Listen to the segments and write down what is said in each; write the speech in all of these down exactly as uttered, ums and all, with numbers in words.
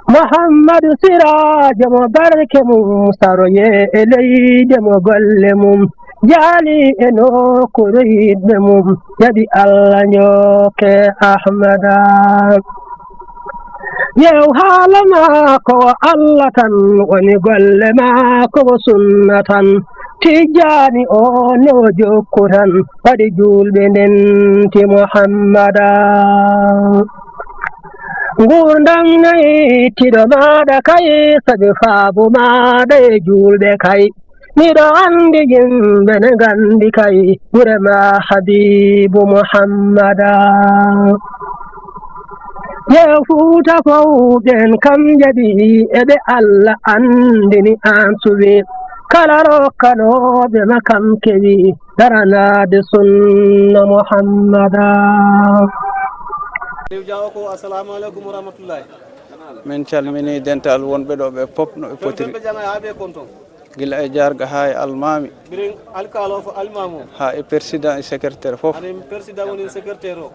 Muhammadu Siraajo mo barke mum saroye e leyde mo golle mum jaali e nokkuure yiɗɓe mum jaɓi Allah njokke Ahmada. Yew haala maako o Allah tan woni golle maako o sunna tan. Tijjaani o no jokku tan waɗi juulɓe ndenti Muhammada. Nguurndam nayi tiɗo maaɗa kay sabi faabu maaɗa e juulɓe kay. Miɗo anndi yimɓe ne nganndi kay gure ma Habiibu Muhammada. Yew Fuuta fow ɓen kam jaɓi e ɓe Allah anndini an suɓi kala rokkanooɓe ma kam kewi daranaade sunna Muhammada. Aliou Diaw ko assalamu aleykum wa rahmatullahi. Min calmini dental wonɓe ɗo ɓe pop no ɓe potiri. Ɓe janga ha ɓe konton. Gila e jarga ha e almami. Birin alkalo fo almamo. Ha e président e secrétaire fof. Anin président woni secrétaire o.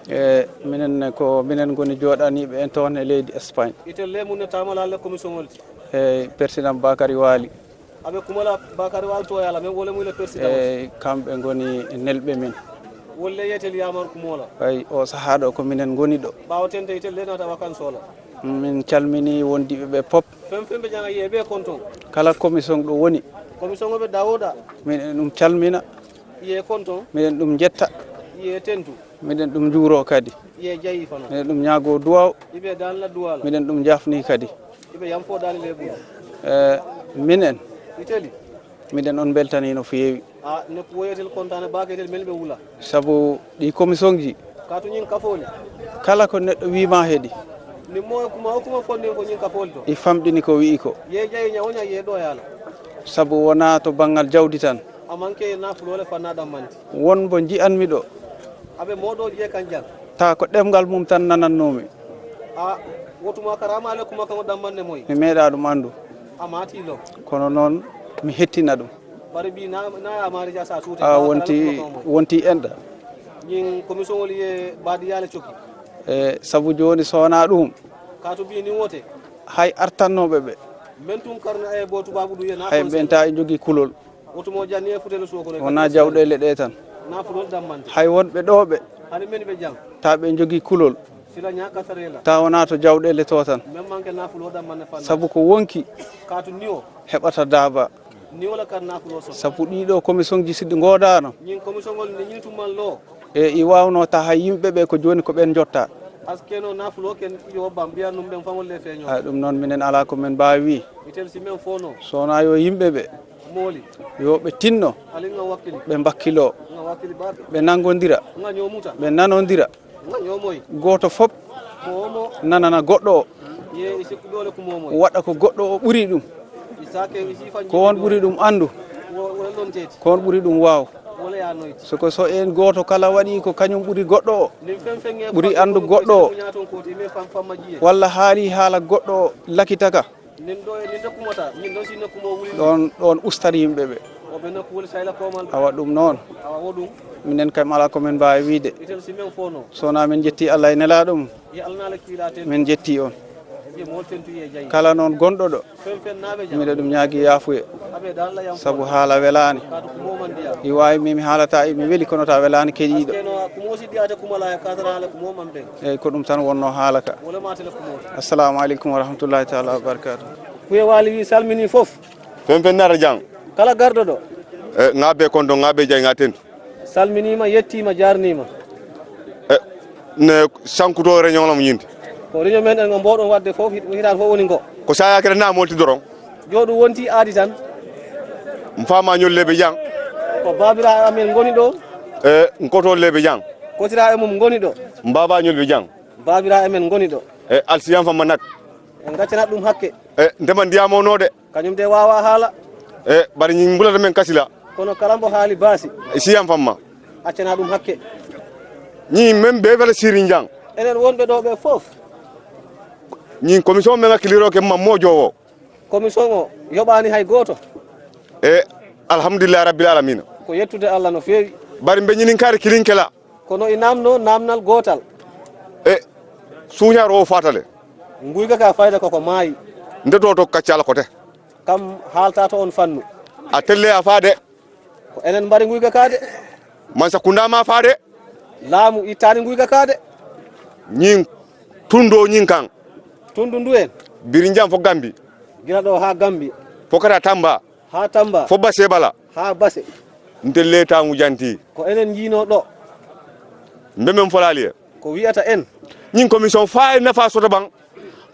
E minen ne ko minen goni joɗaniɓe en toon e leydi Espagne. Ite lemune tamalalle commission wolti. E président Bakary Waly. Aɓe kumala Bakary Waly to yala men wole muyla président. E kamɓe goni nelɓe min. Wolle yetel yamar kumola. Ay o saha ɗo ko minen goni ɗo. Ɓawo tente itel lenata wakansola. Min calmini wondiɓe ɓe pop. Fen fen ɓe janga ye ɓe konton. Kala commission ɗo woni. Commission ɓe dawoɗa. Minen ɗum calmina. Ye konton. Minen ɗum jetta. Ye tentu. Minen ɗum juuro kadi. Ye jayi fana. Minen ɗum ñaago duwaw. Iɓe danla duwala. Minen ɗum jafni kadi. Iɓe yamfo dani lebu. E minen. Iteli. Miɗen on mbeltani no feewi. A nokku woyetel kontane baketel men ɓe wula. Sabu ɗi commission ji. Katu ñin kafoli. Kala ko neɗɗo wima heɗi. Ni mo kuma o kuma fondi ko ñin kafoli to. Ɗi famɗini ko wi'i ko. Ye jayi ña o ña ye ɗo yala. Sabu wona to banngal jawdi tan. A manke nafulole fanna ɗammanti. Won mbo ji'anmi ɗo. Aɓe moɗo je kan jan. Ta ko ɗemngal mum tan nanannoomi. A wotuma karamale kuma kan o ɗammanne moy. Mi meeɗa ɗum anndu. A matilo. Kono noon mi hettina ɗum. Bari bi na na amari ja sa tute. A wonti wonti enɗa. Ñin commission woli ye badiyale coki. E sabu jooni so wonaa ɗum. Katu bi ni wote. Hay artannooɓe ɓe. Men tun karna e bo tubabu du ye na. Hay ɓen ta e jogii kulol. Wotumo janni e futelo suwo kono. Wonaa jawɗeele ɗe tan. Na fulol dammante. Hay wonɓe ɗo ɓe. Hani men ɓe jang. Ta ɓe jogii kulol. Sila ña kasarela. Ta wonaa to jawɗeele to tan. Men manke na fulo dammanne fanna. Sabu ko wonki. Katu niwo. Heɓata daaba. Niwo la karna fulo so. Sabu ɗiɗo commission ji siɗɗi ngoodano. Ñin commission ngol ni ñin tumman lo. E i wawno ta hay yimɓe ɓe ko joni ko ɓen jotta. Askeno na fulo ken yo bam biya num ɓen fangol le feño. Ay ɗum noon minen ala ko min mbaawi wi. Itel si men fono. Sona yo yimɓe ɓe. Mooli. Yo ɓe tinno. Ali nga wakkili. Ɓe mbakkilo. Nga wakkili baake. Ɓe nangodira. Nga ñomuta. Ɓe nanodira. Nga ñomoy. Gooto fof Ko omo. Nanana goɗɗo o. Ye isi kuɗole kumomoy. Waɗa ko goɗɗo o ɓuri ɗum. Isake isi fanji. Ko on ɓuri ɗum anndu. Wala lonteti. Ko on ɓuri ɗum waaw. Wala ya noyti. Soko so en gooto kala waɗi ko kañum ɓuri goɗɗo o. Nin fen fen e Ɓuri anndu goɗɗo o. Ñaton koti men fam famma jiye. Walla haali haala goɗɗo o lakitaka. Nin ɗo e nin ɗo kumata min ɗon sinno kumo wuli. Ɗon ɗon ustat yimɓe ɓe. O ɓe nokku wuli sayla komal. Awa ɗum noon. Awa woɗum. Minen kam ala ko min mbaawi wiide. Itel si men fono. Sona min jetti Allah e nelaɗum. Ye alnala kiila ten. Min jetti on. Ye mol ten tu ye jayi. Kala noon gonɗo ɗo. Fen fen naɓe jam. Miɗa ɗum ñaagi yaafuye. Aɓe dalla yam. Sabu haala welaani. Kadu kumo man diya. I waawi mi mi haalata e mi weli kono ta welaani keɗiiɗo. Keno kumo si diyate kumala ya kasara hala kumo man ɓen. Eyyi ko ɗum tan wonno haalaka. Wala matele kumo. Assalamu aleykum wa rahmatullahi taala wa barakatuh. Kuye wali wi salmini fof. Fen fen nata jang. Kala garɗo ɗo. E ngabe kondo ngabe jay ngaten. Salminima yettima jarnima. E ne sankuto réunion lam ñinde. Ko réunion men en ngo mboɗon wadde fof hit- hitaande fof woni ngo. Ko saya kede na molti doron. Jooɗu wonti aadi tan. Mfama ñol lebe jang. Ko babira amen ngoni ɗo. E nkoto lebe jang. Kotira e mum ngoni ɗo. Mbaba ñol be jang. Babira amen ngoni ɗo. E alsiyan fama nak. En gaccana ɗum hakke. E ndema ndiyamo node. Kañum de wawa haala. E bari ñi mbulata men kasila. Kono kala mbo haali baasi. E siyan fama. Accana ɗum hakke. Ñi men be fele sirin jang. Enen wonɓe ɗo ɓe fof. Ñi commission men akiliro ke mammo jowo. Commission o yoɓani hay goto. E alhamdulillah rabbil alamina. Ko yettude Allah no feewi. Bari be ñinin kare kilin kela. Kono e namno namnal gotal. E suñaro fatale. Nguyga ka fayda koko maayi. Nde to to kaccal kote. Kam haalta to on fannu. A telle a faade. Ko enen mbari nguyga ka de. Mansa kunda ma faade. Laamu ittani nguyga ka de. Ñin tundo ñin kan. Tundu ndu en. Birinjam fo Gambi. Gila ɗo ha Gambi. Fo kata Tamba. Ha Tamba. Fo Base bala. Ha Base. Nte leta ngu janti. Ko enen jiino ɗo. Mbe men folali e. Ko wiyata en. Ñin commission fa e nafa soto ban.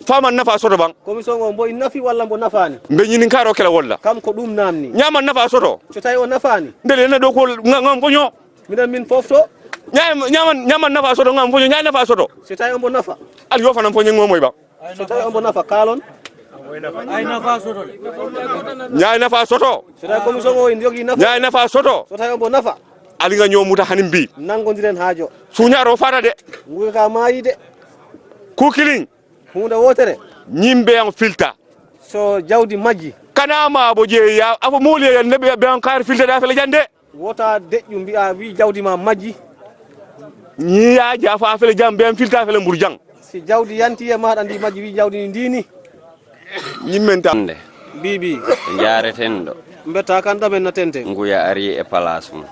Fa man nafa soto ban. Commission o mbo nafi walla mbo nafaani. Mbe ñinin karo kela wolla. Kam ko ɗum namni. Ñaman nafa soto. So tawi o nafaani. Nde le na do ko ngam foño. Miɗen min fofto. Ñaman ñaman nafa soto ngam foño ñaay nafa soto. So tawi ombo nafa. Al yo fanan foño ngomoy ba. So tawi ombo nafa kalon. Ay nafa soto. Ñaay nafa soto. So tawi commission o en jogi nafa. Ñaay nafa soto. So tawi ombo nafa. Ali nga ñomuta hanim bi. Nangodiren haajo. Suñaro fara de. Nguga ka maayi de. Kukilin. Hunde wotere. Ñimbe an filta. So jawdi majji. Kana ma bo je ya afo moli ya ne be be an kar filta da fele jande. Wota deƴƴu mbi'a wi jawdi ma majji. Ñi ya ja fa fele jam be an filta fele mbur jang. Si jawdi yanti e maɗa ndi majji wi jawdi ni ndini. Ñimmen tan. Nde. Bibi. Ɓe njaareten ɗo. Mbetta kan ɗamen na tente. Nguya ari e palaas mum.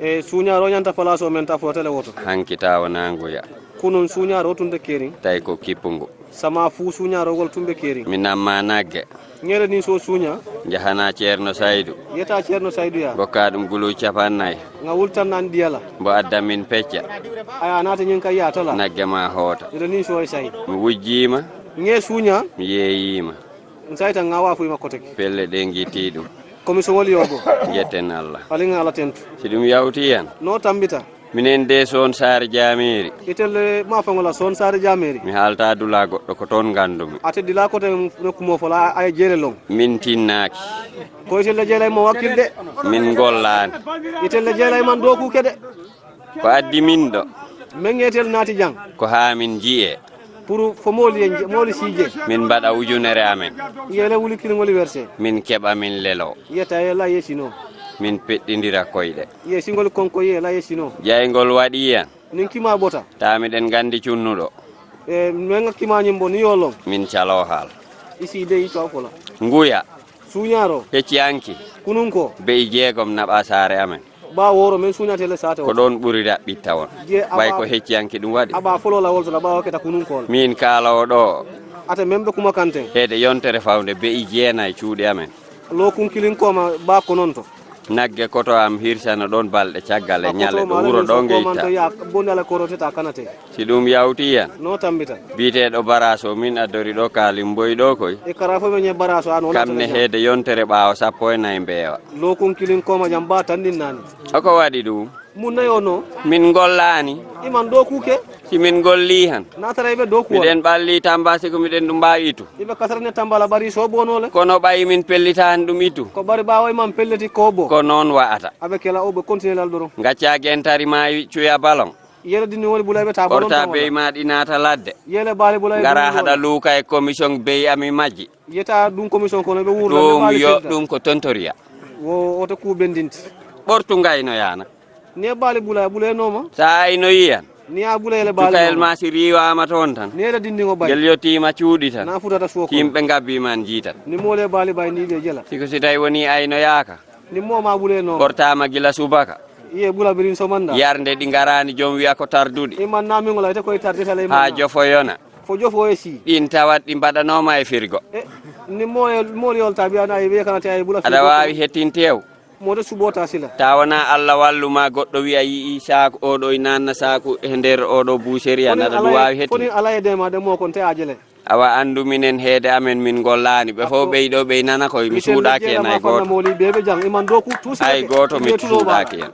E suñaaro ñanta palaas o men tafo tele woto. Hanki tawa na nguya. Kunun suñaaro tunde kerin. Tawi ko kippungu. Sama fu suñaaro gol tumbe kerin. Mi namma nagge. Ñere ni so suña. Jahana Ceerno Saydu. Yeta Ceerno Saydu ya. Gokka ɗum gulu capannayi. Nga wultan nan diyala. Mbo adda min pecca. Aya nata ñin kay ya tala. Nagge ma hoota. Ire ni so e say. Mi wujjima. Ñe suña. Mi yeeyima. N sayta nga wa fuy makko teki. Pelle ɗe ngitti ɗum. Komi so woli yogo. Jetten Allah. Alin Allah tentu. Si ɗum yawti yan. No tambita. Minen de son saare jaameeri. Itelle ma fangola son saare jaameeri. Mi haalta dula goɗɗo ko toon ngandumi. Ate dila ko te nokku mo fola ay jere long. Min tinnaaki. Ko itelle jere mo wakkilde. Min ngollaani. Itelle jere man doku kede. Ko addi min ɗo. Men etel naati jang. Ko haa min jiye. Pour fo mooli en je- mooli sije. Min mbaɗa ujunere amen. Yele wuli kiri ngoli verse. Min keɓa min lelo. Yeta yela yesino. Min peɗɗindira koyɗe. Ye singol konko ye la yesino. Jayngol waɗi yan. Nin kima bota. Taa miɗen nganndi cunnuɗo. E men kima nyimbo ni yolon. Min caloo haal. Isi de ito fola. Nguya. Suñaaro. Hecci anki. Kunun ko. Be'i jeegom naɓa saare amen. Ba woro men suñatele sate. Ko ɗoon ɓuri raɓɓitta won. Je ɓay aba- ko hecci anki ɗum waɗi. Aba folo lawol sala ɓawo keta kunun kol. Min kaalawo ɗo. Ate men ɓe kuma kanten. Heede yontere fawnde be'i jeenay cuuɗi amen. Lo kunkilin koma ba kononto. Nagge koto am hirsano ɗoon balɗe caggal e ñalɗe ɗo wuro ɗo ngeyta. Bonde ala koroteta kanate. Si ɗum yawti yan. No tambita. Biyeteeɗo Baraas o min addori ɗo kaalim mboy ɗo koy. E kara fo men ye Baraas o ano. Kam ne heede yontere ɓaawo sappo e nayi mbeewa. Lo kunkilin koma jam ba tandin nani. Oko waɗi ɗum. Mun nayo no. Min ngollaani. Iman do kuke. Si min ngolli han. Natara ibe do kuwa. Miɗen ɓalli tamba si ko miɗen ɗum mbaawi itu. Ibe kasara ne tamba la bari so bonole. Kono ɓayi min pellitaani ɗum itu. Ko bari ɓawo iman pelliti ko bo. Ko noon wa'ata. Abe kela o be continue lal doron. Ngacca gentari ma cuya balon. Yele dinni woni bulay be ta balon. Ɓorta bey ma ɗi naata ladde. Yele bali bulay. Ngara haɗa luuka e commission bey ami majji. Yeta ɗum commission kono ɓe wurla. Ɗum yo ɗum ko tontoriya. Wo oto ku bendinti. Ɓortu ngayno yana. Ne bali bulay bulay noma. Sa ayno yiyan. Ni a bulay le bali. Tukayel ma si riwama toon tan. Ne la dindi ngo bay. Gel yottima cuuɗi tan. Na futata suwo ko. Yimɓe ngabbi man jiitan. Ni mole bali bay ni ɓe jela. Siko si tawi woni ayno yaaka. Ni mo ma bule no. Ɓortama gila subaka. Iye bula birin so manda. Yarde ɗi ngarani joom wiya ko tarduɗi. Iman na min wala ite koy tarde tale. Ha jofoyona. Fo jofo e si. Ɗin tawat ɗi mbaɗanoma e firgo. E, ni mo e mo yolta bi ana e be kana te ay bula. Aɗa wawi hettin tew. Mo de subota sila. Tawana Allah walluma goɗɗo wiya yi'i saako oɗo e nanna saako e nder oɗo boucherie. Aɗa ɗum wawi hettin. Foni ala e dema de mo kon te ajele. Awa anndu minen heede amen min ngollaani ɓe fof ɓeyɗo ɓey nana koye mi suuɗaaki heen hay gooto. Hay gooto mi suuɗaaki heen.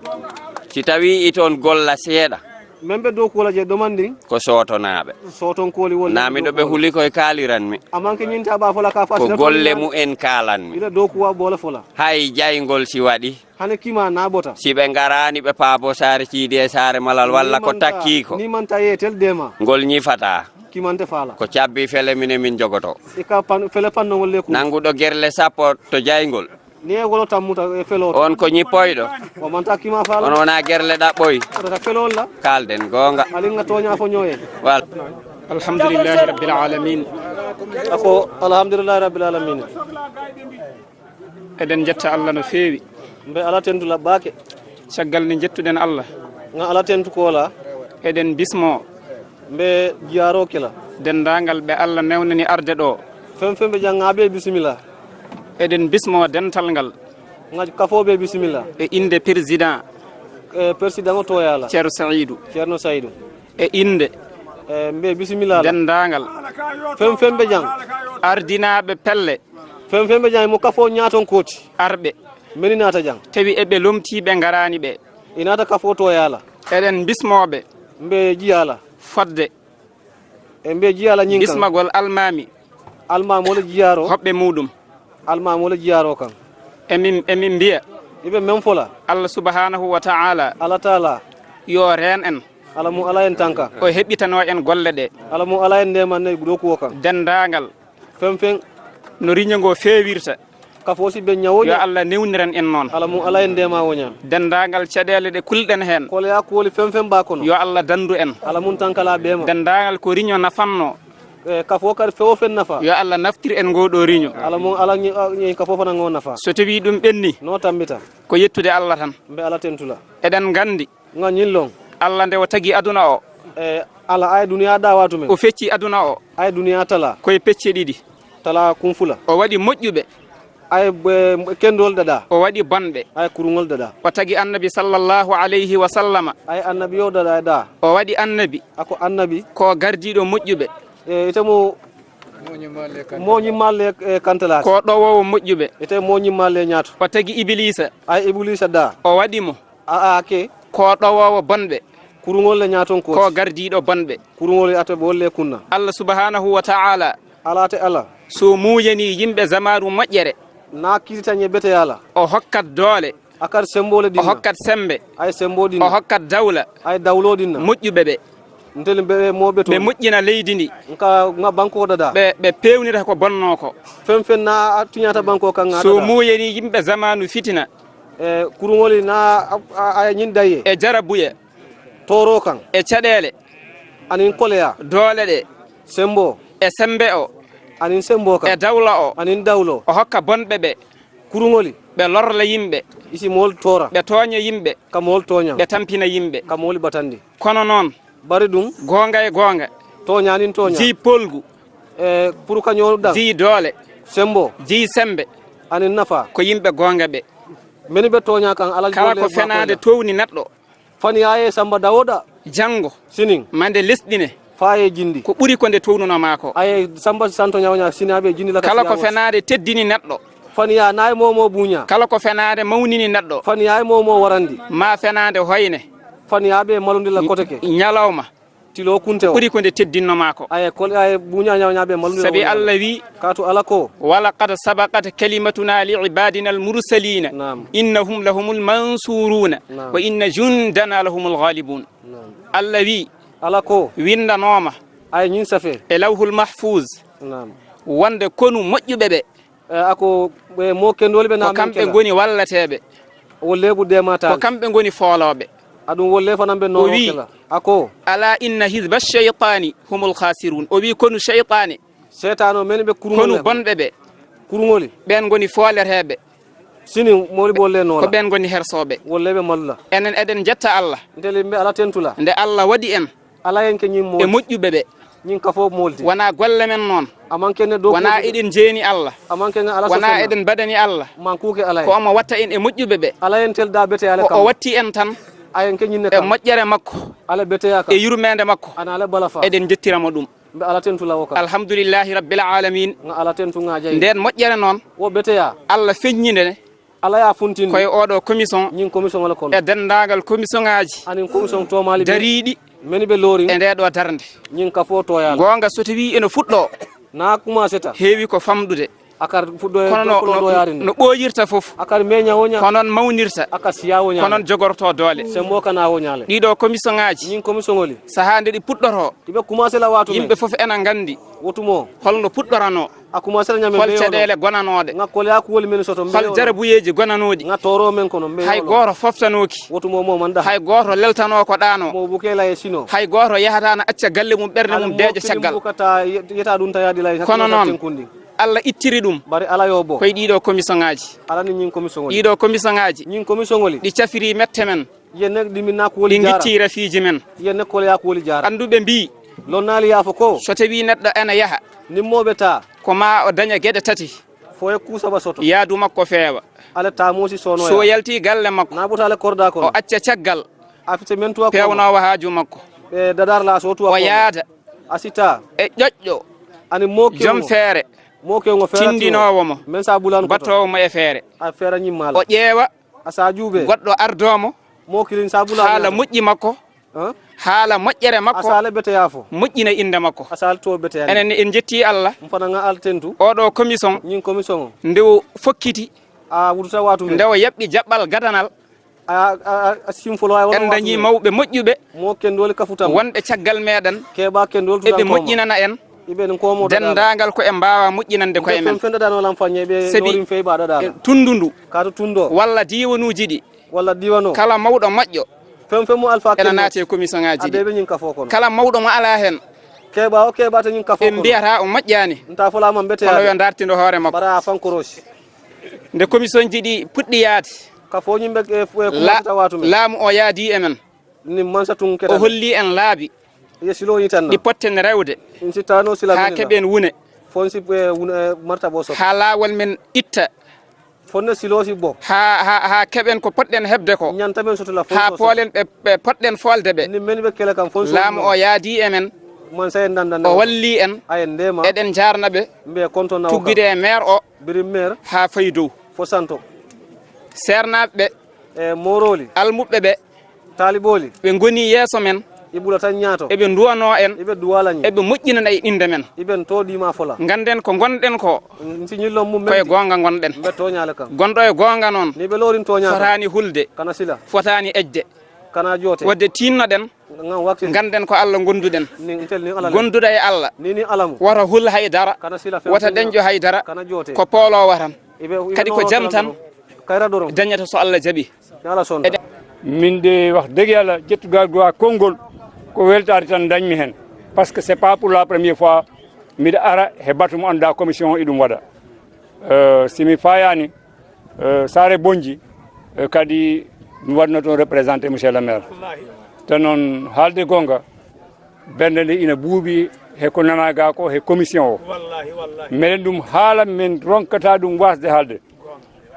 Si tawii iton golla seeɗa. Men ɓe dow kuwala je ɗomandi. Ko sootonaaɓe. Sootonkooli woni. Naa miɗo ɓe huli koye kaaliranmi. Amanke ñinta ɓa fola ka fas. Ko golle mumen kaalanmi. Ila dow kuwa boole fola. Hay jayngol si waɗi. Hane kima na bota. Si ɓe ngaraani ɓe paabo saare ciidi e saare malal walla ko takkii ko. Ni manta yetel dema. Ngol ñifata. Kimante fala. Ko cabbi fele mine min jogoto. E ka pan fele panno ngol leku. Nanguɗo gerle sappo to jayngol. Ni e golo tammuta e felo. On ko ñippoyɗo. O manta kima fala. On wona gerle ɗaɓɓoy. Rata felo la. Kalden goonga. Alinga toña fo ñoye. Wal. Alhamdulillahi rabbil alamin. Ako, alhamdulillahi rabbil alamina. Eɗen njetta Allah no feewi. Mbe Ala tentu la baake. Caggal nde njettuɗen Allah. Nga Ala tentu kola. Eɗen bismo. Mbe jiyaaro kela. Denndaangal ɓe Allah newnani arde ɗo. Fen fen ɓe jannga ɓe bisimilla. Eɗen bismo dental ngal. Nga kafo ɓe bisimilla. E innde président. E président o toyala. Ceerno Saïdou. Ceerno Saïdou. E innde. E mbe bisimilla. Denndaangal. Fen fen ɓe jang. Ardinaaɓe pelle. Fen fen ɓe jang mo kafo ñaaton kooti. Arɓe. Meni naata jang. Tawi eɓe lomtii ɓe ngaraani ɓe. Inaata kafo toyala. Eɗen bismooɓe. Mbe jiyala. Fodde. E mbe jiyala ñin kan. Bismagol almaami. Almaami wala jiyaro. Hoɓɓe muɗum. Almaami wala jiyaro kan. Emin, emin mbiya. Iɓe men fola. Allah subhanahu wa ta'ala. Ala taala. Yo reen en. Ala mu Ala en tanka. O heɓitano en golle ɗe. Ala mu Ala en ndeman ne gudo kuwo kan. Denndaangal. Fen fen. No riño ngo feewirta. Kafo si ɓe ñawoña. Yo Allah newniran en noon. Ala mu Ala en ndema woña. Denndaangal caɗeele ɗe kulɗen heen. Koleya kuwoli fen fen ba kono. Yo Allah danndu en. Ala mun tankala ɓeema. Denndaangal ko riño nafanno. E kafo kadi fewo fen nafa. Yo Allah naftir en ngo ɗo riño. Ala mun Ala ñi, ñi kafo fana ngo nafa. So tawi ɗum ɓenni. No tambita. Ko yettude Allah tan. Mbe Ala tentula. Eɗen nganndi. Nga ñin lon. Allah nde o tagi aduna o. E Ala ay duniya da watu men. O fecci aduna o. Ay duniya tala. Koye pecce ɗiɗi. Tala kun fula. O waɗi moƴƴuɓe. Ay kendol dada. O waɗi bonɓe. Ay kurungol dada. O tagi annabi sallallahu alayhi wa sallama. Ay annabi yo dada da. O waɗi annabi. Ako annabi. Ko gardiɗo moƴƴuɓe. E ite mo moñi malle e kantala. Ko ɗowowo moƴƴuɓe. Ite moñi malle ñaato. O tagi ibilisa. Ay ibilisa da. O waɗi mo. A, a, ke. Ko ɗowoowo bonɓe. Kurungol le ñaaton ko. Ko gardiiɗo bonɓe. Kurungol le ata ɓe wolle kunna. Allah subhanahu wa ta'ala. Ala te ala. So muuyani yimɓe zamanu moƴƴere. Na kirita ñe bete yala. O hokkat doole. Akar sembole dinna. O hokkat sembe. Ay sembo dinna. O hokkat dawla. Ay dawlo dinna. Moƴƴuɓe ɓe. Nteli ɓe mo ɓe to. Ɓe moƴƴina leydi ndi. Nka nga banko dada. Ɓe, ɓe pewnira ko bonno ko. Fen fen na a tuñata banko kan nga. So muuyani yimɓe zamanu fitina. E kurungoli na a, a, a ñin daye. E jarabuye. Toro kan. E caɗeele. Anin koleya. Doole ɗe. Sembo. E sembe o. Anin sembo kan. E dawla o. Anin dawlo. O hokka bonɓe ɓe. Kurungoli. Ɓe lorla yimɓe. Isi mool tora. Ɓe tooña yimɓe. Ka mool tooña. Ɓe tampina yimɓe. Ka mooli batandi. Kono noon. Bari ɗum. Goonga e goonga. Tooña anin tooña. Jeyi polgu. E pour ka ñoolu ɗan. Jeyi doole. Sembo. Jeyi sembe. Anin nafa. Ko yimɓe goonga ɓe. Meni ɓe tooña kan Ala. Kala ko fenaande towni neɗɗo. Fani yaye samba dawoɗa. Janngo. Sinin. Mande lesɗine. Faye jindi. Ko ɓuri ko nde townuno maa ko. Aye samba santo ñawña sinaɓe jindi la. Kala ko fenaande teddini neɗɗo. Fani ya nayi momo buña. Kala ko fenaande mawnini neɗɗo. Fani yaye momo warandi. Ma fenaande hoyne. Fani yaɓe malundila koteke. Ñalawma. Tilo kunte o. Ɓuri ko nde teddinno maa ko. Aye kol aye buña ñawñaɓe malundila. Sabi Allah wi. Kaatu Ala ko. Walaqad sabaqat kalimatuna li ibadina almursalina. Naam. Innahum lahumul mansuruna. Naam. Wa inna jundana lahumul ghalibun. Naam. Allah wi. Ala ko. Windanooma. Ay ñin safe. E lawhul mahfuz. Naam. Wonde konu moƴƴuɓe ɓe. E ako ɓe mo kendoli ɓe. Ko kamɓe ngoni wallateeɓe. Wo lebu demata. Ko kamɓe ngoni foolooɓe. Aɗum wolle fanan ɓe. O wi. Ako. Ala inna hizba shaytani humul khasirun. O wi konu shaytani. Setano men ɓe kurungol. Konu bonɓe ɓe. Kurungoli. Ɓen ngoni fooleteeɓe. Sini moli bolle nola. Ko ɓen ngoni hersooɓe. Wolle ɓe malula. Enen eɗen jetta Allah. Ntele mbe Ala tentula. Nde Allah waɗi en. Ala en ke ñin moli. E moƴƴuɓe ɓe. Ñin ka fof molti. Wona golle men noon. Aman kenne do. Wona eɗen jeeni Allah. Aman kenne Ala. Wona eɗen badani Allah. Man kuke Ala. Ko omo watta en e moƴƴuɓe ɓe. Ala en tel da bete Ala. Ko o watti en tan. Ayen ke ñinne e moƴƴere makko. Ala beteya ka. E yurmeende makko. Ana Ala balafa. Eɗen jettira mo ɗum. Mbe Ala tentu lawo ka. Alhamdulillahi rabbil alamin. Nga Ala tentu nga jayi. Nden moƴƴere noon. Wo beteya. Allah feññinde ne. Ala ya funtinde. Koye oɗo commission. Ñin commission wala kono. E denndaangal commission ngaaji. Anin commission tomali ɓe. Dariiɗi. Meni ɓe loori. E nde ɗo darnde. Ñin ka fo toyal. Goonga so tawi ene fuɗɗo. Na commencé ta. Heewi ko famɗude. Akar fuɗɗo e kono no, no, no ɓooyirta fof. Akar meña woña. Ko noon mawnirta. Akar siya woña. Ko noon jogorto doole. Sembo kana woñale. Ɗiɗo commission ŋaaji. Ñin commission oli. Sahaa nde ɗi puɗɗoroo. Iɓe commencé la waatu men. Yimɓe fof ena nganndi. Wotumo. Holno puɗɗoranoo. A commencé la ñamen. Hol caɗeele gonanooɗe. Ŋa kole a kuwoli men soto. Hol jarabuyeeji gonanooɗi. Ŋa toro men kono. Hay gooto foftanooki. Wotumo mo manda. Hay gooto leltanoo ko ɗaano. Mo bukela e sino. Hay gooto yahata na acca galle mum ɓernde mum deeƴa caggal. Kono noon. Allah ittiri ɗum. Bari Alla yo bo. Koye ɗiɗo commission ŋaaji. Alla ni ñin commission ŋoli. Ɗiɗo commission ŋaaji. Ñin commission ŋoli. Ɗi cafiri mette men. Yenne ɗi minna ko woli jara. Ɗi gitti rafiiji men. Yenne kole ya ko woli jara. Annduɓe mbi. Lonnaali ya fo ko. So tawi neɗɗo ena yaha. Nimmoɓe ta. Ko ma o daña geɗe tati. Fo e kuusa ba soto. Yaadu makko feewa. Alla ta moosi sono ya. So yalti galle makko. Na ɓuta Alla korda kono. O acca caggal. Afite men tuwa ko. Pewnoowo haaju makko. Ɓe dadar la so tuwa. O yaada. Asita. E ƴoƴƴo. Ani mo joom feere. Mo ke ngo feere. Tindinoowo mo. Men sa bulan ko. Batoowo mo e feere. A feere ñimmal. O ƴeewa. Asa juube. Goɗɗo ardoo mo. Mo kilin sa bulan. Haala moƴƴi makko. Haala moƴƴere makko. Asa le bete ya fo. Moƴƴina innde makko. Asa to bete ya. Enen en jetti Alla. Mfana nga altentu. Oɗo commission. Ñin commission. Nde o fokkiti. A wututa watu. Nde o yaɓɓi jaɓɓal gadanal. A, a, a, a simfolo ay. En dañi mawɓe moƴƴuɓe. Mo kendoli kafutam. Wonɓe caggal meɗen. Keɓa kendol tutan. Eɓe moƴƴinana en. Iɓen komo denndaangal ko en mbaawa moƴƴinande koye men. Fen fen dadano lam fanye ɓe. Sabi lorin fey ba dadana. Tundu ndu. Kato tundo. Walla diiwanuuji ɗi. Walla diiwano. Kala mawɗo moƴƴo. Fen fen mo alfa ena naati e commission ŋaaji ɗi. Aɓe ɓe ñin kafo kono. Kala mawɗo mo alaa heen. Keɓa o keɓa to ñin kafo kono. En mbiyata o moƴƴaani. Nta fola man bete. Kono yo dartindo hoore makko. Bara fankorosi. Nde commission ji ɗi puɗɗi yaade. Ka fo ñimɓe e commencé ta watu men. Laamu o yaadi e men. Ni mansa tun. O holli en laabi. Ye silo yitan. Ɗi potten rewde. Haa keɓen wune. Fon si wune marta bo so. Haa laawol men itta. Fonne silo si bo. Haa, haa, haa keɓen ko potɗen heɓde ko. Ñanta men soto la fon. Haa poolen ɓe, ɓe potɗen foolde ɓe. Ni men ɓe kele kam fon. Laamu o yaadi e men. Mansa en dandan. O walli en. Ayen ndema. Eɗen njaarna ɓe. Mbe konto nawo. Tuggude e maire o. Birim maire. Haa fayi dow. Fo santo. Seernaaɓe ɓe. E mooroli. Almuɓɓe ɓe. Taalibooli. Ɓe ngoni yeeso men. I ɓula tan ñaato. Eɓe nduwanoo en. Iɓe duwala ñi. Eɓe moƴƴinana e innde men. Iɓen to ɗima fola. Ngannden ko ngonɗen ko. Si ñillon mum. Koye goonga ngonɗen. Mbe toñaale kan. Gonɗo e goonga noon. Ni ɓe lorin toñaale. Fotaani hulde. Kana sila. Fotaani ejde. Kana joote. Wadde tiinnoɗen. Ngannden ko Alla ngonduɗen. Gonduɗo e Alla. Wata hul hay dara. Wata dañjo hay dara. Ko pooloowo tan. Kadi ko jam tan dañata so Alla jaɓi. Min de wax dëgg Yàlla, jettugal gu waa konngol, ko weltaade tan dañmi heen. Parce que c'est pas pour la première fois mbiɗa ara he batu mo annduɗaa commission o iɗum waɗa. Euh, si mi faayaani, euh, Saare Bonji, euh, kadi mi waɗno toon représenté monsieur le maire. Te noon, haalde goonga, bernde nde ina buuɓi he ko nanaa ga ko he commission o. Meɗen ɗum haala, min ronkata ɗum waasde haalde.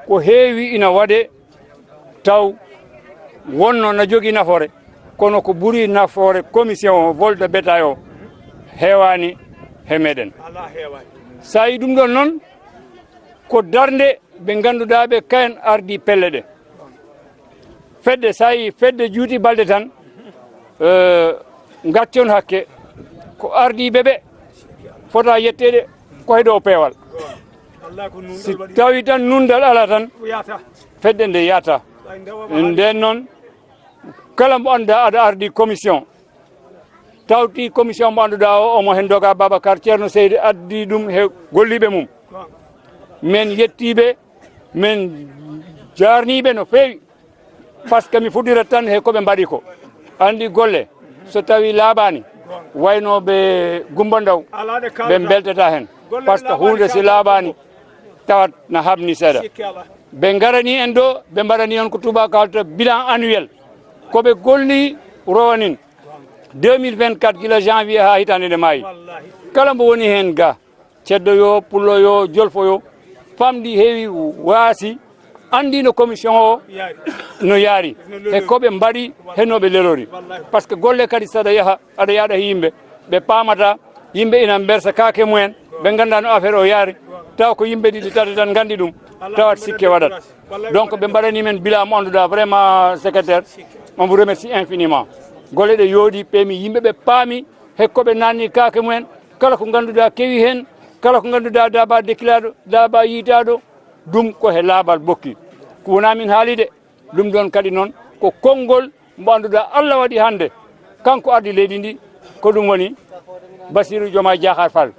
Ko heewi ina waɗe, taw wonno na jogii nafoore, kono ko ɓuri nafoore commission o, vol de bétail o, heewaani he meɗen. So a yi ɗum ɗon noon, ko darnde ɓe ngannduɗaa ɓe kayen ardii pelle ɗe. Fedde, so a yi fedde juuti balɗe tan, eh, ngatti on hakke, ko ardiiɓe ɓe fota yetteede ko he dow peewal. Si tawi tan nunndal alaa tan, fedde nde yahata. Ndeen noon, kala mo annduɗaa aɗa ardii commission, tawti commission mo annduɗaa o, omo heen doga Babacar Ceerno Seydi addi ɗum he golliiɓe mum. Min yettii ɓe, min jaarnii ɓe no feewi. Parce que mi fuɗɗirat tan he ko ɓe mbaɗi ko. Anndi golle, so tawi laaɓaani, waynooɓe Gumba Ndaw, ɓe mbeltata heen. Parce que huunde si laaɓaani, tawat na haɓni seeɗa. Ɓe ngarani en ɗo, ɓe mbaɗani on ko tuuba kaalata bilan annuel. Ko ɓe golli rowanin deux mille vingt-quatre gila janvier haa hitaande nde maayi. Kala mbo woni heen ga, ceddo yo, pullo yo, jolfo yo, famɗi, heewi, waasi, anndi no commission o no yaari, he ko ɓe mbaɗi, he no ɓe lelori. Parce que golle kadi, so aɗa yaha, aɗa yaada he yimɓe, ɓe paamata, yimɓe ina mbersa kaake mumen, ɓe ngannda no affaire o yaari, tawa ko yimɓe ɗiɗi, tati tan nganndi ɗum, tawat sikke waɗat. Donc, ɓe mbaɗani men bilan mo annduɗaa vraiment, secrétaire, on vous remercie infiniment. Golle ɗe yooɗi, peemi, yimɓe ɓe paami, he ko ɓe nanni kaake mumen, kala ko ngannduɗaa kewi heen, Kala ko ngannduɗaa Daba dekkilaaɗo, Daba yiytaaɗo, ɗum ko he laaɓal bokki. Ko wonaa min haali de, ɗum ɗoon kadi noon ko konngol mbo annduɗaa Allah waɗi hannde. Kanko ardi leydi ndi, ko ɗum woni Bassirou Diomaye Diakhar Fall.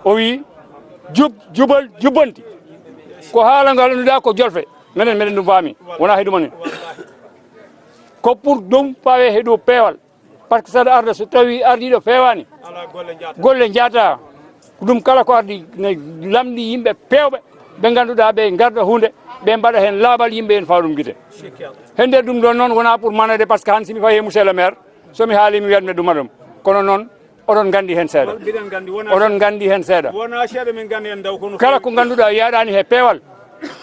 O wii, "Jub, jubal, jubbanti." Ko haala ngal annduɗaa ko jolfe. Menen, menen ɗum faami. Wonaa he ɗum woni. Ko pour ɗum fawe he dow peewal. Par ce que saɗa arda so tawi ardiiɗo feewaani, golle njaata. Ɗum kala ko ardi ne lamndi yimɓe peewɓe, ɓe ngannduɗaa ɓe ngarda huunde, ɓe mbaɗa heen laaɓal yimɓe en faa ɗum gite. He nder ɗum ɗoon noon wonaa pour manade, par ce que han si mi fawi he monsieur le maire, so mi haali mi wiyat mi ɗum ɗum. Kono noon oɗon nganndi heen seeɗa. Oɗon nganndi heen seeɗa. Kala ko ngannduɗaa yaaɗaani he peewal,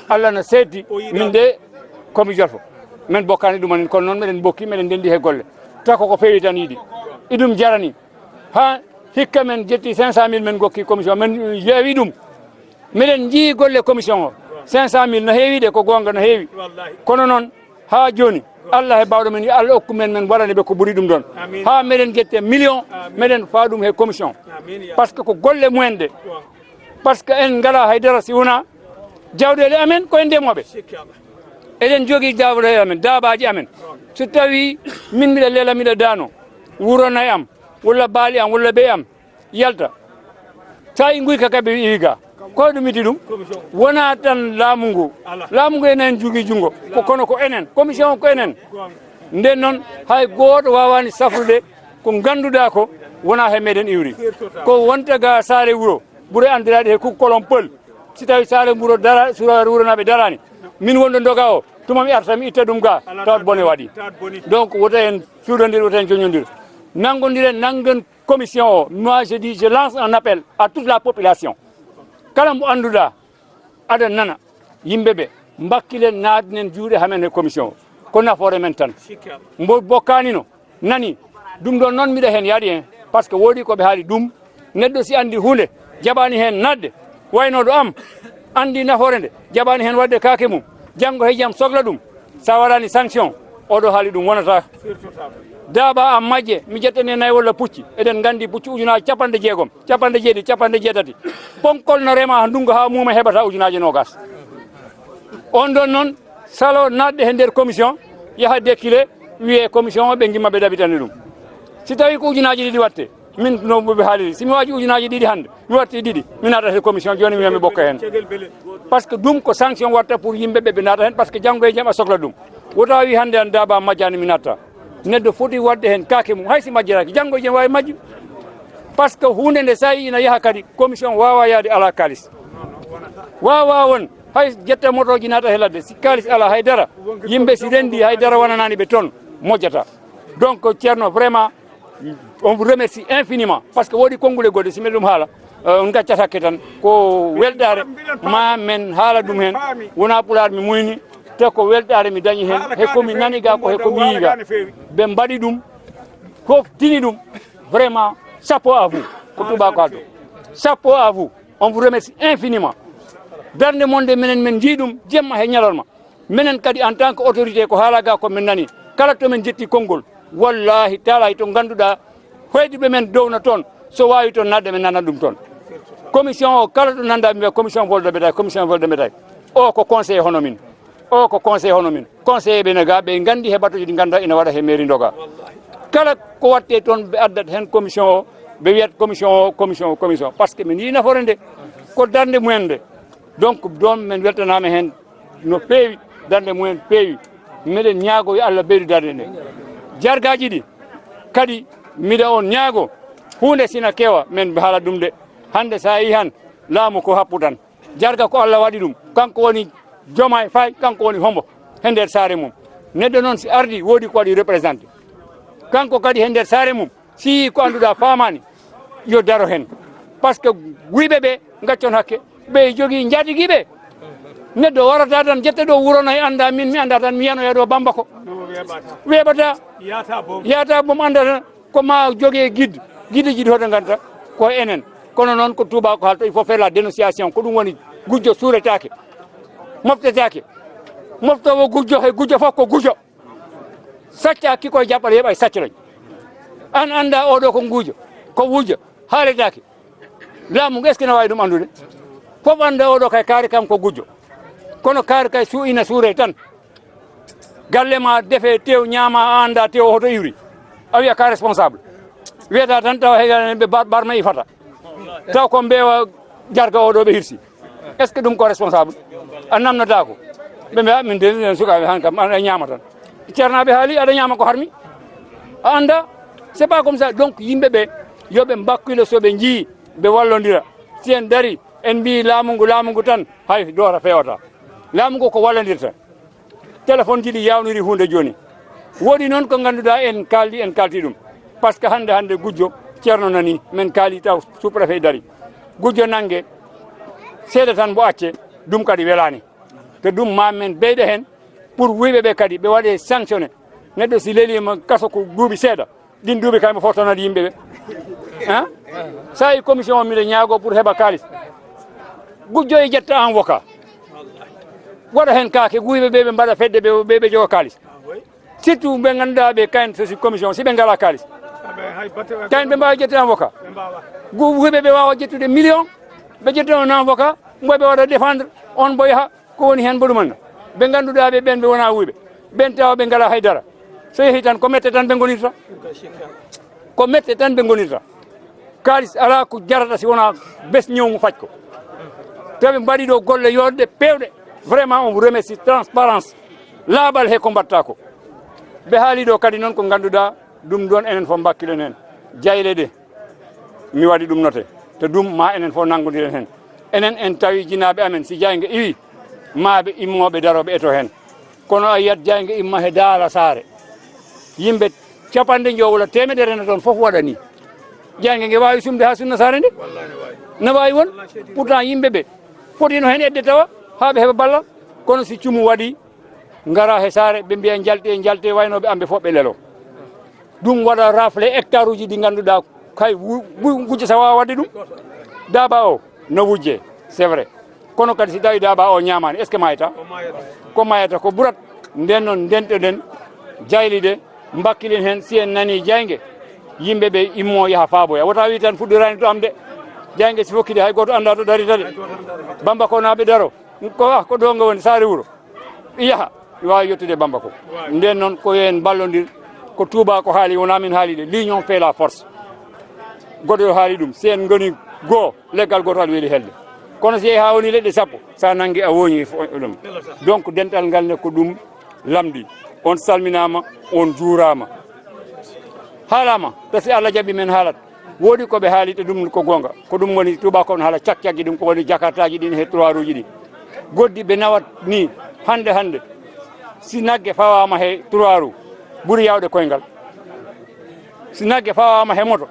Allah na seedti min de ko mi jolfo. Men bokkaani ɗum anin, kono noon meɗen bokki, meɗen ndenndi he golle. Taw ko ko feewi tan yiɗi. Iɗum jarani. Haa hikka men ƴetti cinq cent mille men gokki commission, men ƴeewi ɗum. Meɗen njii golle commission o. Cinq cent mille no heewi de, ko goonga no heewi. Kono noon, haa jooni, Allah he baawɗo men, yo Allah okku men, men waɗane ɓe ko ɓuri ɗum ɗoon. Haa meɗen ƴette million, meɗen faa ɗum he commission. Par ce que ko golle mumen ɗe. Par ce que en ngalaa haydara si wonaa jawɗeele amen ko en ndemooɓe. Eɗen njogii jawɗeele amen, daabaaji amen. So tawii min mbiɗa leela, mbiɗa daano, wuro nayi am, walla baali am, walla ɓe am, yalta. Tawi nguyka kaɓe iwi ga. Ko ɗum itti ɗum? Wonaa tan laamu ngu. Laamu ngu enen jogii junngo. Ko kono ko enen. Commission ko enen. Nden noon hay gooto waawaani safrude ko ngannduɗaa ko wonaa he meɗen iwri. Ko wonta ga saare wuro, ɓure anndiraaɗe he kukolon pël. Si tawi saare wuro dara, suura wuro naɓe daraani. Min wonɗo ndoga o, tuma mi arta mi itta ɗum ga, tawat bone waɗi. Donc wota en cuuɗondir, wota en coñondir. Nanngondiren, nanngen commission o, moi je dis, je lance un appel à toute la population. Kala mbo annduɗaa aɗa nana yimɓe ɓe, mbakkilen naatnen juuɗe hamen he commission o. Ko nafoore men tan. Mbo bokkaanino, nani, ɗum ɗoon noon mbiɗa heen yaaɗi heen. Par ce que woodi ko ɓe haali ɗum. Neɗɗo si anndi huunde, jaɓaani heen naatde, waynooɗo am, anndi nafoore nde, jaɓaani heen waɗde kaake mum, janngo he jam sokla ɗum, so a waɗaani sanction, oɗo haali ɗum wonata. Daaba am majje, mi ƴettane nayi walla pucci, eɗen nganndi pucci ujunaaji capanɗe jeegom, capanɗe jeeɗiɗi, capanɗe jeetati. Ponkol no rema haa ndunngu haa muuma heɓata ujunaaji noogas. On ɗoon noon, salo naatde he nder commission, yaha dekkile, wiyee commission o ɓe ngimma ɓe ɗaɓitani ɗum. Si tawi ko ujunaaji ɗiɗi watte, min no ɓe haaliri, si mi waaji ujunaaji ɗiɗi hannde, mi watti ɗiɗi, mi naata he commission, jooni mi wiya mi ɓokka heen. Par ce que ɗum ko sanction watta pour yimɓe ɓe, ɓe naata heen, par ce que janngo e jam a sokla ɗum. Wota wi hannde an daaba majjaani mi natta. Neɗɗo foti waɗde heen kaake mum, hay si majjiraaki, janngo e jam waawi majju. Par ce que huunde nde so a yii ina yaha kadi, commission waawaa yahde alaa kaalis. Waawaa won, hay ƴetta motooji naata he ladde, si kaalis alaa hay dara, yimɓe si renndii hay dara wonanaani ɓe toon, moƴƴata. Donc Ceerno, vraiment, on vous remercie infiniment, par ce que woodi konngule goɗɗe, si miɗa ɗum haala, eh, on ngaccat hakke tan, ko weltaare, ma men haala ɗum heen, wonaa Pulaar mi muyni, te ko weltaare mi dañi heen, he ko mi nani ga, ko he ko mi yii ga. Ɓe mbaɗi ɗum, fof tini ɗum, vraiment, chapeau à vous, ko tubaako haalto. Chapeau à vous, on vous remercie infiniment. Darnde mon nde menen men njii ɗum, jemma he ñalorma. Menen kadi en tant que autorité ko haala ga ko men nani. Kala to men jetti konngol, wallahi taalahi to ngannduɗaa hoyduɓe men downa toon, so waawi toon naatde men nanat ɗum toon. Commission o kala to nanndaa mi wiya commission vol de bétail, commission vol de bétail. O ko conseil hono min. O ko conseil hono min. Conseil ɓe ne ga ɓe nganndi he batuji ɗi ngannduɗaa ina waɗa he mairie ndoga. Kala ko watte toon ɓe addat heen commission o, ɓe wiyat commission o, commission o, commission. Par ce que min yii nafoore nde, ko darnde mumen nde. Donc ɗoon men weltanaama heen no feewi, darnde mumen feewi. Meɗen ñaago yo Allah ɓeydu darnde nde. Jargaaji ɗi kadi mbiɗa on ñaago, huunde sina kewa, men haala ɗum de. Hannde so a yii han, laamu ko happu tan. Jarga ko Allah waɗi ɗum. Kanko woni Diomaye Faye, kanko woni hombo he nder saare mum. Neɗɗo noon si ardi, woodi ko waɗi représenté. Kanko kadi he nder saare mum, si yii ko annduɗaa faamaani, yo daro heen. Par ce que wuyɓe ɓe ngaccon hakke, ɓe jogii njaatigiiɓe. Neɗɗo warata tan, jetta ɗo wuro nayi, annda min, mi annda tan, mi yanoya ɗo Bamba ko. Weeɓata. Yaata boom annda tan, ko ma jogee guide. Guide ji ɗi hoto nganta, ko enen. Kono noon ko tubaako haalto, il faut faire la dénonciation. Ko ɗum woni gujjo suuretaake, moftetaake. Moftoowo gujjo he gujjo fof ko gujjo. Saccaaki koye jaɓɓal heɓa e saccoɗon. An annda oɗo ko nguujo, ko wuujo, haaletaake. Laamu ngu, est-ce que na waawi ɗum anndude? Fof annda oɗo kay kaari kam ko gujjo. Kono kaari kay su ina suuree tan. Galle ma defe tew ñaama, a annda tew hoto iwri. A wiya ka responsable. Wiyata tan tawa hegan ɓe bar-, barma ifata. Taw ko mbeewa jarga oɗo ɓe hirsi. Est-ce que ɗum ko responsable? A namnataako. Ɓe mbiya min de, sukaaɓe han kam, aɗa ñaama tan. Ceernaaɓe haali, aɗa ñaama ko harmi. A annda, c'est pas comme ça. Donc, yimɓe ɓe, yo ɓe mbakkilo so ɓe njii, ɓe wallondira. Si en dari, en mbii laamu ngu, laamu ngu tan, hay doora feewata. Laamu ngu ko wallondirta. Téléphone ji ɗi yawniri huunde jooni. Woodi noon ko ngannduɗaa en kaaldi, en kaalti ɗum. Parce que hannde, hannde gujjo, ceerno nani, men kaali taw sous-préfet dari. Gujjo nannge, seeɗa tan mbo acce, ɗum kadi welaani. Te ɗum ma men beyɗe heen pour wuyɓe ɓe kadi ɓe waɗe sanctionné. Neɗɗo si leliima kaso ko duuɓi seeɗa, ɗin duuɓi kay mo fottanade yimɓe ɓe. Hein? Sa yi commission o mbiɗa ñaago pour heɓa kaalis. Gujjo e ƴetta avocat. Waɗa heen kaake wuyɓe ɓe ɓe mbaɗa fedde ɓe ɓe ɓe joga kaalis. Surtout ɓe ngannduɗaa ɓe kayen sosi commission si ɓe ngala kaalis. Kayen ɓe mbaawa ƴettude avocat. Gu-, wuyɓe ɓe waawa ƴettude million. Ɓe ƴetta on avocat, mbo ɓe waɗa défendre, on mbo yaha, ko woni heen mbo ɗum annda. Ɓe ngannduɗaa ɓe ɓen ɓe wona wuyɓe. Ɓen tawa ɓe ngala haydara. So yehi tan ko mette tan ɓe ngonirta. Ko mette tan ɓe ngonirta. Kaalis alaa ko jarata si wonaa bes ñaw mo faj ko. To ɓe mbaɗi ɗo golle yooɗɗe peewɗe. Vraiment, on vous remercie. Transparence. Laaɓal he ko mbaɗta ko. Ɓe haali ɗo kadi noon ko ngannduɗaa ɗum ɗoon enen fof mbakkilen heen. Jayle ɗe, mi waɗi ɗum note. To ɗum ma enen fof nanngondiren heen. Enen en tawi jinaaɓe amen, si jaaynge iwi, ma ɓe immooɓe darooɓe eto heen. Kono a yiyat jaaynge imma he Daala Saare. Yimɓe capanɗe njowo walla teemedere na toon fof waɗani. Jaaynge nge waawi sumde haa sunna saare nde? Na waawi won. Pourtant yimɓe ɓe fotino heen edde tawa haa ɓe heɓa ballal. Kono si cumu waɗi, ngara he saare, ɓe mbiya njalte, njalte, waynooɓe amɓe fof ɓe lelo. Ɗum waɗa rafle hectare uji ɗi ngannduɗaa kay wu-, wu-, gujjo sa waawa waɗde ɗum. Daaba o no wujje, c'est vrai. Kono kadi si tawi daaba o ñaamaani, est-ce que maayata? Ko maayata ko ɓurat. Nden noon ndento ɗen, jayli ɗe, mbakkilen heen si en nani jaaynge. Yimɓe ɓe immo yaha faaboya. Wota wi tan fuɗɗoraani to am de. Jaaynge si fokkiti hay gooto annda to darita de. Bamba ko naaɓe daro. Ko, ah, ko ɗo ngo woni saare wuro. Yaha, mi waawi yettude Bamba ko. Nden noon, ko yo en mballondir, ko Touba ko haali, wonaa min haali de. L'union fait la force. Goɗɗo yo haali ɗum. Si en ngoni goo, leggal gootal weeli helde. Kono si yehi haa woni leɗɗe sappo, sa nanngi a wooñi fo-, ɗum. Donc, dental ngal ne ko ɗum lamndi. On salminaama, on juuraama. Haalaama, to si Allah jaɓi men haalat. Woodi ko ɓe haali, te ɗum ko goonga. Ko ɗum woni tuubakooɓe haala cak-cakji ɗum, ko woni jakartaaji ɗin he trois roues ji ɗi. Goddi ɓe nawat ni hannde hannde. Si nagge fawaama he trois roues, ɓuri yaawde koyngal. Si nagge fawaama he moto,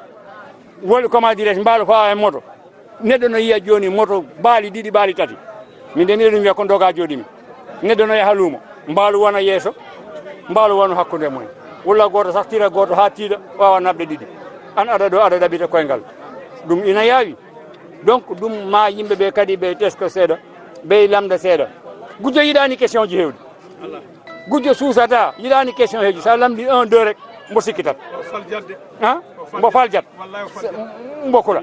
woni, comment dirais-je, mbaalu fawaama he moto. Neɗɗo no yiya jooni moto baali ɗiɗi, baali tati. Min de miɗo ɗum wiya ko ndoga jooɗimi. Neɗɗo no yaha luumo, mbaalu wona yeeso, mbaalu wona hakkunde mum. Wulla gooto sah, tira gooto haa tiiɗa, waawa naɓde ɗiɗi. Aan aɗa ɗo, aɗa ɗaɓɓita koyngal. Ɗum ina yaawi. Donc, ɗum ma yimɓe ɓe kadi ɓe tesko seeɗa, ɓe lamda seeɗa. Gujjo yiɗaani question ji heewɗi. Gujjo suusata, yiɗaani question heeji. Sa lamndi un, deux rek, mbo sikkitat. O fal jadde. Ha? O fal Mbo fal jat. Wallahi o fal jat. Mbo kula.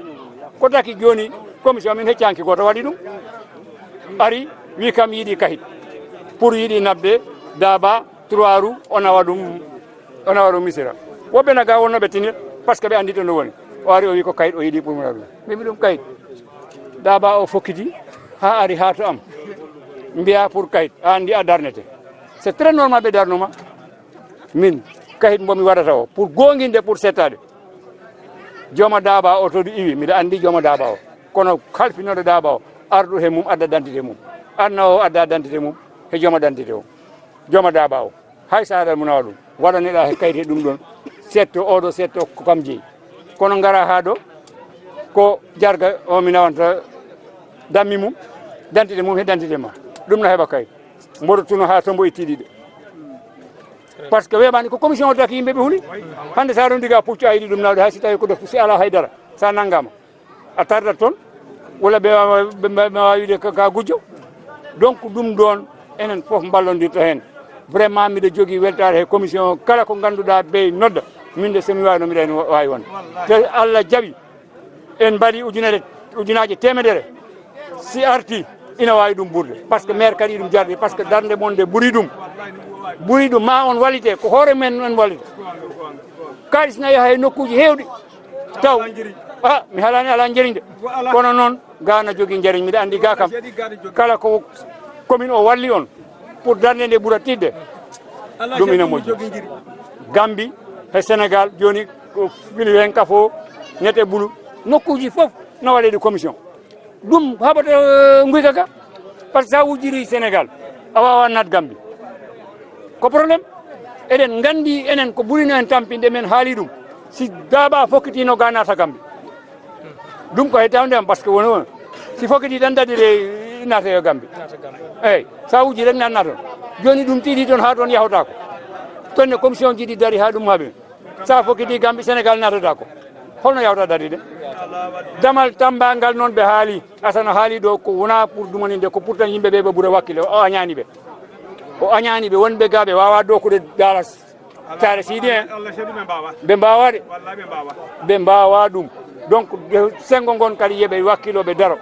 Ko taki jooni, commission min heccaanki gooto waɗi ɗum. Ari, wi kam yiɗi kahit. Pour yiɗi naɓde daaba trois roues, o nawa ɗum, o nawa ɗum Misira. Woɓɓe na ga wonnoo ɓe tinir, parce que ɓe anndi to no woni. O ari, o wi ko kahit o yiɗi pour mo nawa ɗum. Min mbi ɗum kahit. Daaba o fokkiti, haa ari haa to am. Mbiya pour kahit, a anndi a darnete. C'est très normal ɓe darnuma. Min, kahit mbo mi waɗata o, pour goonginde, pour settaade. Jooma daaba o to iwi, miɗa anndi jooma daaba o. Kono halfinooɗo daaba o, arɗo he mum, adda dantite mum. Arnoowo o adda dantite mum, he jooma dantite o. Jooma daaba o. Hay so aɗa mo nawa ɗum, waɗaneɗa he kayit he ɗum ɗon, setto, oɗo setto ko kam jeyi. Kono ngara haa ɗo, ko jarga o mi nawanta dammi mum, dantite mum he dantite ma. Ɗum na heɓa kayit. Mboɗo tuno haa to mbo itti ɗiɗi. Parce que weeɓaani ko commission o taki yimɓe ɓe huli. Hannde so aɗa diga puccu a yiɗi ɗum nawde, hay so tawi ko deftu, si alaa haydara, sa nanngama. A tardat toon, walla ɓe waawa, ɓe, ɓe, ɓe waawa wiide ka, ka gujjo. Donc, ɗum ɗoon, enen fof mballondirta heen. Vraiment, miɗo jogii weltaare he commission o, kala ko ngannduɗaa ɓe nodda, min de, so mi waawi, no mbiɗa heen waawi wonde. Te Allah jaɓi, en mbaɗi ujunere ujunaaje teemedere, si arti, ina waawi ɗum ɓurde. Par ce que maire kadi ɗum jardi, par ce que darnde mon nde ɓuri ɗum. Ɓuri ɗum, ma on wallite, ko hoore men on wallite. Kaalis na yaha e nokkuuji heewɗi, taw, a, mi haalani alaa njeriñ de. Kono noon, ga na jogii njeriñ, miɗa anndi ga kam. Kala ko commune o walli on, pour darnde nde ɓura tiiɗde, ɗum ina moƴƴi. Gambie, he Sénégal, jooni ko fili heen kafo, nete bulu, nokkuuji fof na waɗeede commission. Ɗum haɓata, eh, nguyka ka. Par ce que sa wujjiri Sénégal, a wawa naat Gambie. Ko problème. Eɗen nganndi enen ko ɓurino en tampinde, men haali ɗum. Si Daba fokkitino ga naata Gambie. Ɗum ko e tawde am, par ce que woni on. Si fokkiti tan dadi de naata yo Gambie. Eyyi, sa wujji rek naat naata. Jooni ɗum tiiɗi toon haa toon yahotako. Toon ne commission ji ɗi dari haa ɗum haɓe. Sa fokkiti Gambie, Sénégal naatata ko. Holno yawta dadi de? Damal Tamba ngal noon ɓe haali. Asana haali ɗo ko wona pour dumaninde, ko pourtant yimɓe ɓe ɓe ɓura wakkile. O añani ɓe. O añani ɓe wonɓe ga ɓe wawa dokude daras. Saare Sidi en. Ɓe mbawa de. Ɓe mbawa ɗum. Donc, sengo ngon kadi yeɓe wakkilo ɓe daro.